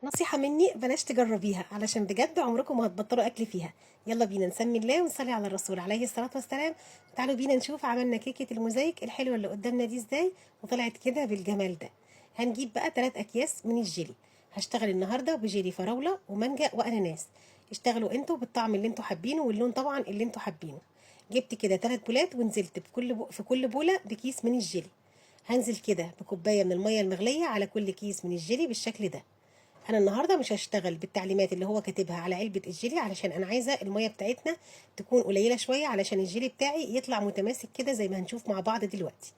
نصيحة مني بلاش تجربيها، علشان بجد عمركم ما هتبطلوا اكل فيها. يلا بينا نسمي الله ونصلي على الرسول عليه الصلاة والسلام. تعالوا بينا نشوف عملنا كيكة الموزايك الحلوة اللي قدامنا دي ازاي وطلعت كده بالجمال ده. هنجيب بقى 3 اكياس من الجيلي. هشتغل النهارده بجيلي فراولة ومانجا واناناس. اشتغلوا انتوا بالطعم اللي انتوا حابينه واللون طبعا اللي انتوا حابينه. جبت كده 3 بولات ونزلت في كل بولة بكيس من الجيلي. هنزل كده بكوباية من المية المغلية على كل كيس من الجيلي بالشكل ده. انا النهارده مش هشتغل بالتعليمات اللي هو كاتبها على علبة الجيلي، علشان انا عايزه المية بتاعتنا تكون قليله شوية علشان الجيلي بتاعي يطلع متماسك كده زي ما هنشوف مع بعض دلوقتي.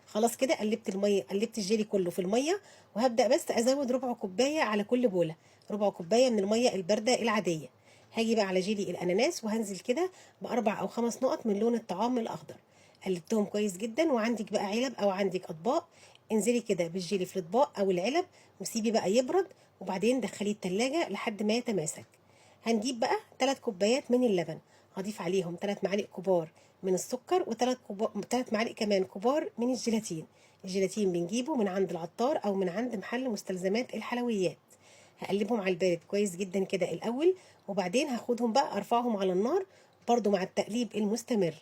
خلاص كده قلبت المية، قلبت الجيلي كله في المية، وهبدا بس ازود ربع كوباية على كل بوله، ربع كوباية من المية البارده العادية. هاجي بقى على جيلي الاناناس وهنزل كده ب4 أو 5 نقط من لون الطعام الاخضر. قلبتهم كويس جدا. وعندك بقى علب او عندك اطباق، انزلي كده بالجيلي في الاطباق او العلب وسيبي بقى يبرد، وبعدين دخليه التلاجة لحد ما يتماسك. هنجيب بقى 3 كوبايات من اللبن، هضيف عليهم 3 معالق كبار من السكر و3 معالق كمان كبار من الجيلاتين. الجيلاتين بنجيبه من عند العطار او من عند محل مستلزمات الحلويات. هقلبهم على البارد كويس جدا كده الاول، وبعدين هاخدهم بقى ارفعهم على النار برضو مع التقليب المستمر.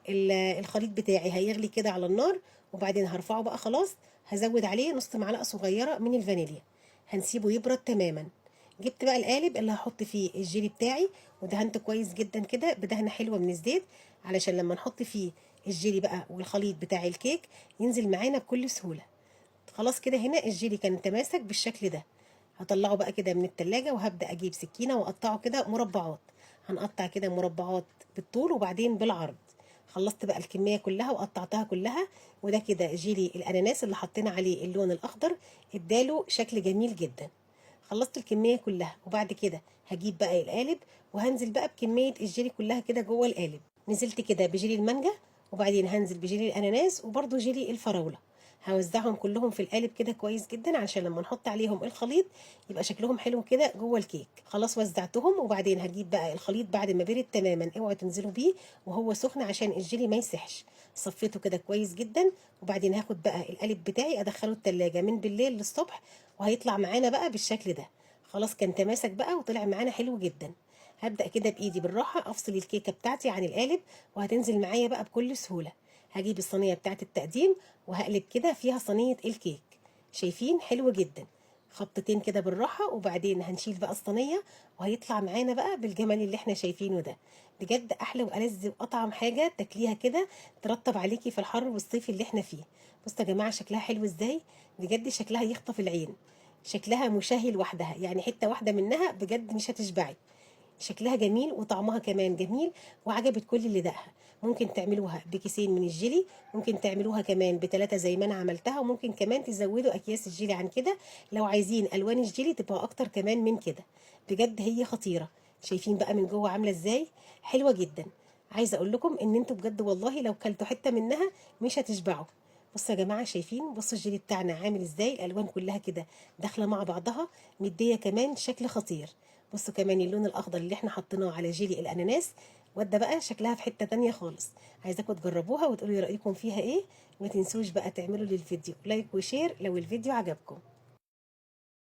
الخليط بتاعي هيغلي كده على النار، وبعدين هرفعه بقى خلاص. هزود عليه نص معلقة صغيرة من الفانيليا، هنسيبه يبرد تماما. جبت بقى القالب اللي هحط فيه الجيلي بتاعي ودهنته كويس جدا كده بدهنة حلوة من الزيت، علشان لما نحط فيه الجيلي بقى والخليط بتاع الكيك ينزل معانا بكل سهولة. خلاص كده هنا الجيلي كان تماسك بالشكل ده. هطلعه بقى كده من التلاجة وهبدأ أجيب سكينة وأقطعه كده مربعات. هنقطع كده مربعات بالطول وبعدين بالعرض. خلصت بقى الكمية كلها وقطعتها كلها. وده كده جيلي الأناناس اللي حطينا عليه اللون الأخضر، اداله شكل جميل جدا. خلصت الكمية كلها، وبعد كده هجيب بقى القالب وهنزل بقى بكمية الجيلي كلها كده جوه القالب. نزلت كده بجيلي المانجا، وبعدين هنزل بجيلي الأناناس وبرده جيلي الفراولة. هوزعهم كلهم في القالب كده كويس جدا علشان لما نحط عليهم الخليط يبقى شكلهم حلو كده جوه الكيك. خلاص وزعتهم، وبعدين هجيب بقى الخليط بعد ما برد تماما، اوعوا تنزلوا بيه وهو سخن عشان الجيلي ما يسحش. صفيته كده كويس جدا، وبعدين هاخد بقى القالب بتاعي ادخله التلاجة من بالليل للصبح، وهيطلع معانا بقى بالشكل ده. خلاص كان تماسك بقى وطلع معانا حلو جدا. هبدأ كده بإيدي بالراحة أفصل الكيكة بتاعتي عن القالب، وهتنزل معايا بقى بكل سهولة. هجيب الصينية بتاعت التقديم وهقلب كده فيها صينية الكيك. شايفين حلو جدا. خبطتين كده بالراحة، وبعدين هنشيل بقى الصينية وهيطلع معانا بقى بالجمال اللي احنا شايفينه ده. بجد أحلى وألذ وأطعم حاجة تاكليها كده ترطب عليكي في الحر والصيف اللي احنا فيه. بصوا يا جماعة شكلها حلو ازاي، بجد شكلها يخطف العين، شكلها مشهي لوحدها، يعني حتة واحدة منها بجد مش هتشبعي. شكلها جميل وطعمها كمان جميل وعجبت كل اللي دقها. ممكن تعملوها بكيسين من الجيلي، ممكن تعملوها كمان ب3 زي ما انا عملتها، وممكن كمان تزودوا اكياس الجيلي عن كده لو عايزين الوان الجيلي تبقى اكتر كمان من كده. بجد هي خطيرة. شايفين بقى من جوه عاملة ازاي؟ حلوة جدا. عايزة اقول لكم ان انتوا بجد والله لو كلتوا حتة منها مش هتشبعوا. بصوا يا جماعة، شايفين؟ بصوا الجيلي بتاعنا عامل ازاي، الالوان كلها كده داخلة مع بعضها، مدية كمان شكل خطير. بصوا كمان اللون الاخضر اللي احنا حطيناه على جيلي الاناناس، وده بقى شكلها في حتة تانية خالص. عايزاكم تجربوها وتقولوا رايكم فيها ايه. ما تنسوش بقى تعملوا للفيديو like و share لو الفيديو عجبكم.